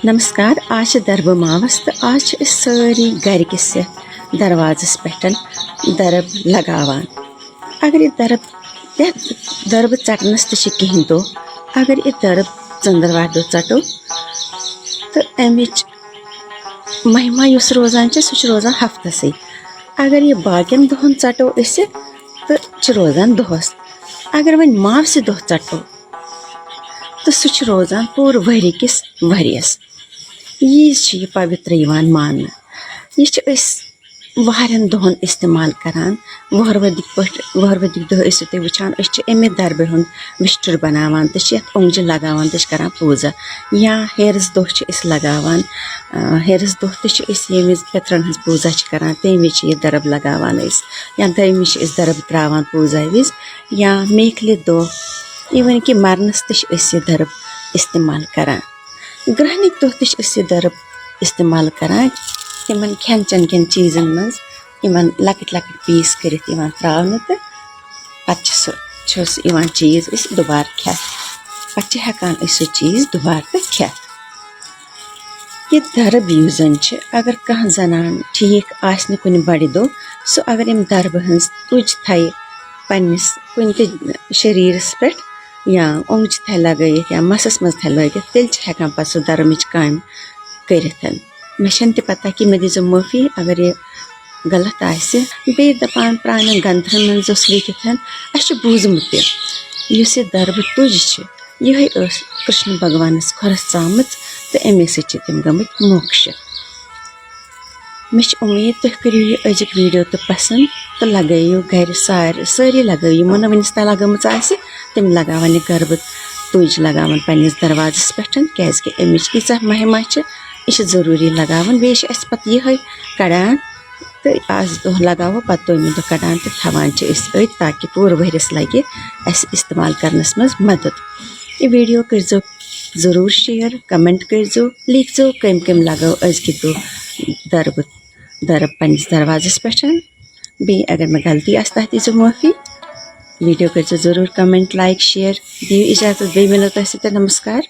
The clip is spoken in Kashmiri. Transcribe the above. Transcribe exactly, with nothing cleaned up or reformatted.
نمسکار، آز چھِ دربہٕ ماوس تہٕ آز چھِ أسۍ سٲری گرِ کِس یتھ دروازس پٮ۪ٹھ درب لگاوان۔ اگر یہِ درب، یتھ دربہٕ ژٹنس تہِ چھِ کینٛہہ دۄہ، اگر یہِ درب ژٔنٛدٕروارِ دۄہ ژٹو تہٕ امِچ مہما یُس روزان چھِ، سُہ چھُ روزان ہفتسٕے۔ اگر یہِ باقین دۄہن ژٹو أسۍ تہٕ چھُ روزان دۄہس۔ اگر وۄنۍ ماوسہِ دۄہ ژٹو تہٕ سُہ چھُ روزان پوٗرٕ ؤری کِس ؤریَس۔ ییٖژ چھِ یہِ پویتر یِوان ماننہٕ۔ یہِ چھِ أسۍ واریاہَن دۄہَن استعمال کران۔ وُہروَدِکۍ پٲٹھۍ، وُہروَدِکۍ دۄہ ٲسِو تُہۍ وٕچھان، أسۍ چھِ اَمے دَربہِ ہُنٛد وِشٹُر بَناوان تہٕ چھِ یَتھ اوٚنٛگجہِ لَگاوان تہٕ چھِ کران پوٗزا۔ یا ہیرَس دۄہ چھِ أسۍ لَگاوان، آ، ہیرَس دۄہ تہِ چھِ أسۍ ییٚمہِ وِزِ پِترَن ہٕنٛز پوٗزا چھِ کران، تَمہِ وِزِ چھِ یہِ دَرب لَگاوان أسۍ۔ یا دٔیمہِ چھِ أسۍ دَرب ترٛاوان پوٗزا وِزِ۔ یا میکھلہِ دۄہ، even کہِ مَرنَس تہِ چھِ أسۍ یہِ دَرب استعمال کران۔ گرٛہنٕکۍ دۄہ تہِ چھِ أسۍ یہِ دَرب استعمال کران۔ تِمن کھٮ۪ن چٮ۪ن کٮ۪ن چیٖزن منٛز یِمن لۄکٕٹۍ لۄکٕٹۍ piece کٔرِتھ یِوان ترٛاونہٕ تہٕ پتہٕ چھِ سُہ، چھُ سُہ یِوان چیٖز أسۍ دُبارٕ کھٮ۪تھ۔ پتہٕ چھِ ہٮ۪کان أسۍ سُہ چیٖز دُبارٕ تہِ کھٮ۪تھ۔ یہِ دَرب یُس زَن چھِ، اگر کانٛہہ زنان ٹھیٖک آسہِ نہٕ کُنہِ بَڑِ دۄہ، سُہ اگر اَمہِ دَربہٕ ہٕنٛز تُج تھایہِ پنٛنِس کُنہِ تہِ شریٖرَس پٮ۪ٹھ یا اوٚنٛگجہِ تھایہِ لَگٲیِتھ یا مَسَس منٛز تھایہِ لٲگِتھ، تیٚلہِ چھِ ہٮ۪کان پَتہٕ سُہ دَرمٕچ کامہِ کٔرِتھ۔ مےٚ چھَنہٕ تہِ پَتہ کہِ مےٚ دیٖزیو معٲفی اگر یہِ غلط آسہِ۔ بیٚیہِ دَپان پرٛانٮ۪ن گنتھرَن منٛز اوس لیکھِتھ، اَسہِ چھُ بوٗزمُت تہِ، یُس یہِ دَربہٕ تُج چھِ، یِہوٚے ٲس کرشن بھگوانس کھۄرس ژامٕژ تہٕ اَمے سۭتۍ چھِ تِم گٔمٕتۍ موکشہِ۔ مےٚ چھِ اُمید تُہۍ کٔرِو یہِ أزیُک video تہِ پسنٛد تہٕ لگٲیِو گرِ سارِ-، سٲری لگٲیِو، یِمو نہٕ وُنِس تام لگٲمٕژ آسہِ، تِم لگاوَن یہِ گربہٕ تُج لگاوَن پننِس دروازس پٮ۪ٹھ، کیازِ کہِ اَمِچ ییٖژاہ مہما چھِ، یہِ چھِ ضروٗری لگاوُن۔ بیٚیہِ چھِ اَسہِ پتہٕ یِہوٚے کڑان تہٕ آز دۄہ لگاوو، پتہٕ دوٚیمہِ دۄہ کڑان تہٕ تھاوان چھِ أسۍ أتۍ، تاکہِ پوٗرٕ ؤرِیَس لگہِ اَسہِ استعمال کرنَس منٛز مدد۔ یہِ video کٔرۍزیو ضروٗر share، comment کٔرۍزیو، لیکھزیو کٔمۍ کٔمۍ لگٲو أزکہِ دۄہ دَربہٕ، دَرب پنٛنِس دروازَس پٮ۪ٹھ۔ بیٚیہِ اگر مےٚ غلطی آسہِ، تَتھ دیٖزیو معٲفی۔ Video کٔرۍزیو ضروٗر comment، like، share۔ دِیِو اِجازت، بیٚیہِ مِلو تۄہہِ سۭتۍ۔ نمسکار۔